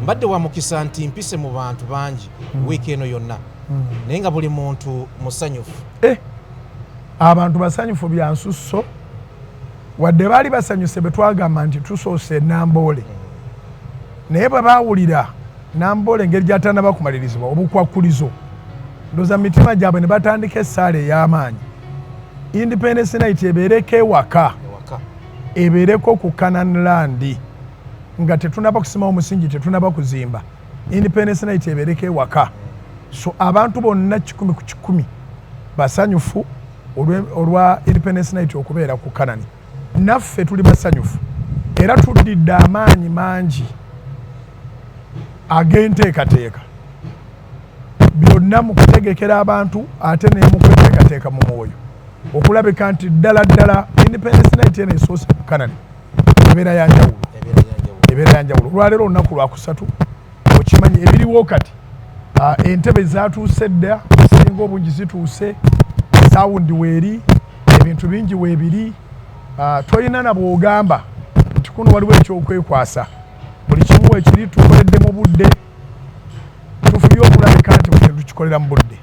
Mbadde wa mukisa nti mpise mu bantu bangi wiiki eno yonna, naye nga buli muntu musanyufu. Abantu basanyufu byansusso. Wadde baali basanyuse bwe twagamba nti tusoose Namboole, naye bwe baawulira Namboole engeri gy'atanaba kumalirizibwa, obukwakkulizo ndowooza mu mitima gyabwe ne batandika essaala ey'amaanyi, Independence Night ebeereko ewaka. Ewaka. Ebeereko ku Canaan Land nga tetunaba kusimawo omusingi, tetunaba kuzimba. Independence Night ebeereko ewaka. So abantu bonna 100% basanyufu olwa Independence Night okubeera ku Canaan. Naffe tuli basanyufu era tuddidde amaanyi mangi ag'enteekateeka byonna mu kutegekera abantu, ate ne mu kweteekateeka mu mwoyo okulabika nti ddala ddala Independence Night eno esoose ku Canaan ebeera yanjawulo. Ebeera yanjawulo. Ebeera yanjawulo. Olwaleero olunaku lwakusatu, okimanyi ebiriwo kati, entebe zatuuse dda, zisinga obungi zituuse, sound weeri, ebintu bingi weebiri. Tolina na bw'ogamba nti kuno waliwo ekyokwekwasa. Buli kimu weekiri, tukoledde mu budde, tufubye okulabika nti buli kintu tukikolera mu budde.